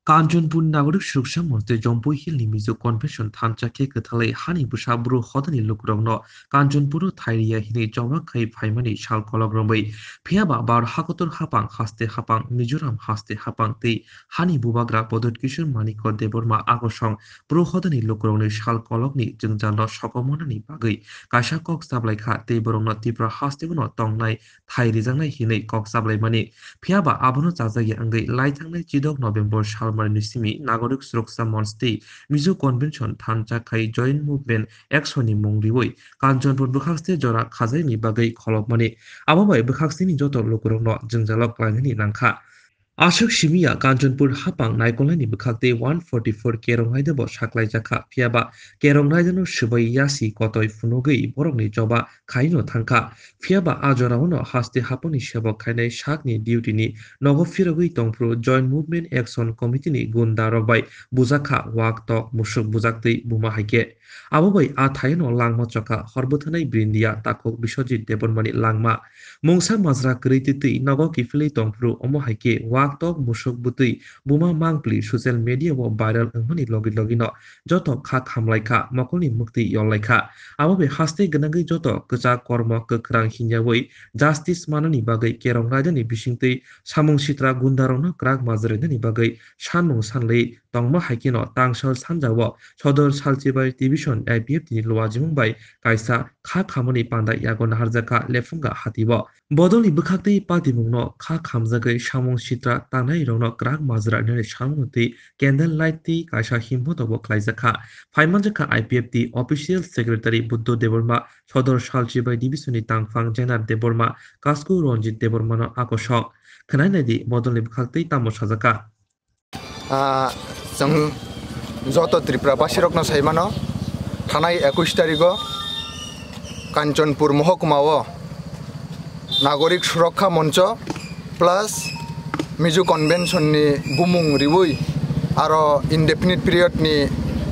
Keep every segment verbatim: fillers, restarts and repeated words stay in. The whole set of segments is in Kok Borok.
Kanchanpur Nagorik Suroksha Monch tei Jampui Hill ni Mizo Convention thansa khe kwthalwi hani bwsa bru hodani lukurokno Kanchanpur o thai riya hinwi choba khai phaimani sal kolok romwi. Phiyaba Bharat hakotor hapang, haste hapang, Mizoram haste hapang tei hani bubagra Pradyut Kishore Manikya Debbarma akosong bru hodani lukurokni sal kolokni jwngjalno sokomornani bagwi kaisa kok chaplaikha tei borokno Tripura hasteo no tongnai thai rijaknai hinwi kok chablaimani. Phiyaba abono chajakya wngwi laithangnai chidok November salmarni simi Nagorik Suroksha Monch tei Mizo Convention thansa khai Joint Movement Action ni mung riwi Kanchanpur bwkhakste jora khajaknani bagwi kholopmani. Abo bai bwkhaksini joto lukurokno jwngjalo klainani nangkha. Aswk simi ya Kanchanpur hapang naikolnaini bwkhak tei one forty four Kerong Raida bo saklaijakha, phiyaba Kerong Raida no swbai yasi kotoi phunugwi borokni choba khaino thangkha. Phiyaba a jorao no haste hapangni sebok khainai sakni duty ni nogo phirogwi tongphuru Joint Movement Action Committee ni gunda rok bai bujakha, wak tok, musuk bujaktwi buma hai khe. Abo bai a thaino langma chokha hor bwthanai Brindia takhuk Biswajit Debbarmani langma. Mungsa majra kwrwi twi twi nogo kiphilwi tongphuru omo hai khe wak tok musuk bwtwi buma mangpli social media o viral wngmani logi logi no joto kha khamlai kha, mokolni mwktwi yollai kha. Abo bai haste gwnangwi joto kwchak kormo kwkhrang hinyawi justice manani bagwi Kerong Raidani bisingtwi samung sitra gundarokno kwrak majra rinani bagwi sanmung sanlwi tongma hai kheno tangsal sanjao Sodor Salchibai Division I P F T ni luajimung bai kaisa kha khamani panda yago naharjakha Lephunga hatio. Bodolni bwkhaktwi patimungno kha khamjagwi samung sitra tangnairokno kwrak majra rinani samung twi candle light twi kaisa himhotobo khlaijakha. Phaimanjakha I P F T Official Secretary Buddho Debbarma, Sodor Salchibai Division ni tangphang Jenar Debbarma, Kasku Ranjit Debbarmano akosok. Khwnai naidi bodolni bwkhaktwi tamo sajakha. Ah, chwng joto Tripura basirokno sai mano, thanai ekush tarigo Kanchanpur mohokuma o Nagorik Surokkha Moncho plus Mizo Convention ni bumung riwi aro indefinite period ni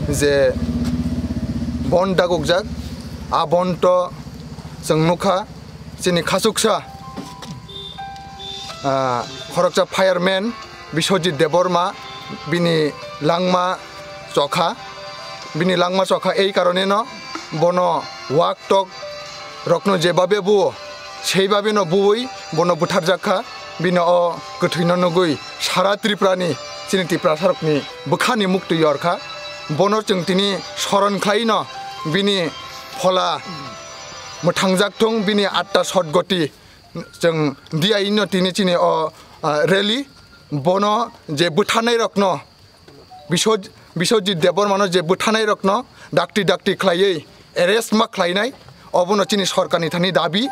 je bond dagukjak, a bond to chwng nukha chini khachuksa, ah, khoroksa fireman Biswajit Debbarma bini langma chokha, bini langma chokha ei karoneno bono wak tok rokno jebabe buo, seibabe no buwi bono butharjakha, bini o kwthwino nugwi sara Tripurani chini Tiprasarokni bwkhani muktwi yorkha. Bono chwng tini soron khlaino bini phola mwthangjak thung, bini atta sotgoti chwng diyaino tini chini o, ah, rally. Bono je bwtharnai rokno Biswaj-, Biswajit Debbarmano je bwtharnai rokno dakti dakti khlaiwi arrest ma khlainai, obono chini sorkarni thani dabi.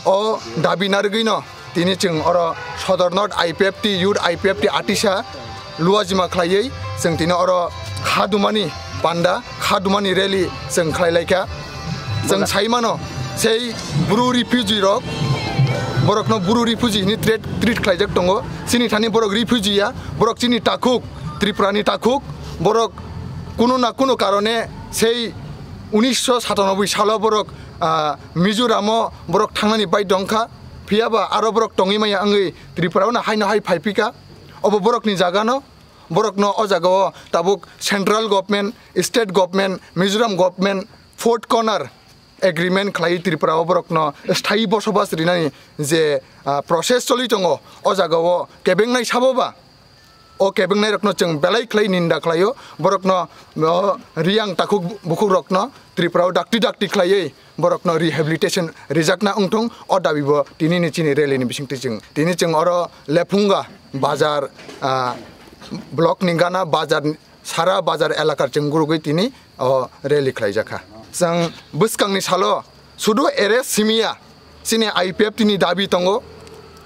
O dabi narwgwino tini chwng oro Sodor North I P F T, Youth I P F T atisa luajima khlaiwi chwng tini oro khadumani panda, khadumani rally chwng khlai laikha. Chwng sai mano, sei Bru refugee rok, borokno Bru refugee hwnwi treat, treat khlaijak tongo. Chini thani borok refugee ya, borok chini takhuk, Tripurani takhuk, borok kunu na kunu karone sei unisho satanoboi salo borok, ah, Mizoramo borok thangnani baidhyo wngkha, phiyaba aro borok tongwi maya wngwi Tripurano haino hai phaiphika. Obo borokni jagano, borokno o jagao tabuk central government, state government, Mizoram government, fourth corner agreement khlai Tripurao borokno sthayi bosobas rinani je, ah, process choli tongo, o jagao kebengnai sabo ba, o kebengnai rokno chwng belai khlai ninda khlaio, borokno, o, riyang takhuk bukhukrokno Tripurao dakti dakti khlaiwi borokno rehabilitation rijakna wngthung, o dabibo tinini chini rally ni bisingtwi chwng, tini chwng oro Lephunga bazar, ah, block ni gana bazar, sara bazar elakar chwng gurugwi tini o rally khlaijakha. Chwng bwskangni salo sudu arrest simiya chini I P F T ni dabi tongo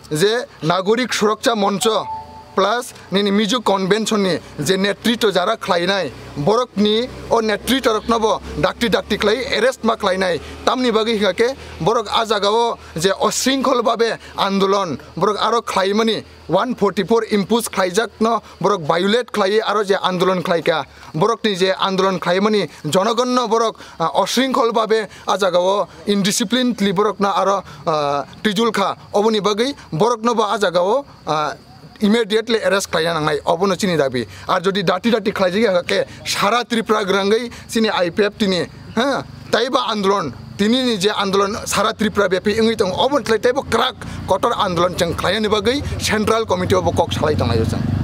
je Nagorik Suroksha Moncho plus nini Mizo Convention ni je netritwo jara khlainai, borokni o netritwo rokno bo dakti dakti khlai arrest ma khlainai. Tamni bagwi hwnkha khe borok a jagao je osringkhol babe andolon borok aro khlaimani, one forty four impose khlaijakno borok violate khlaiwi aro je andolon khlaikha, borokni je andolon khlaimani jonogonno borok, ah, osringkhol babe a jagao indisciplinely borokno aro, ah, twijul kha. Oboni bagwi borokno bo a jagao, ah, immediately arrest khlaina nangnai, obono chini dabi. Ar jodi dati dati khlaijak ya khe sara Tripura gwrangwi chini I P F T ni, ha, taiba andolon, tini ni je andolon sara Tripura byapi wngwi tongo, obo thlai taibo kwrak kotor andolon chwng khlainani bagwi central committee obo kok salai tonglaio chwng.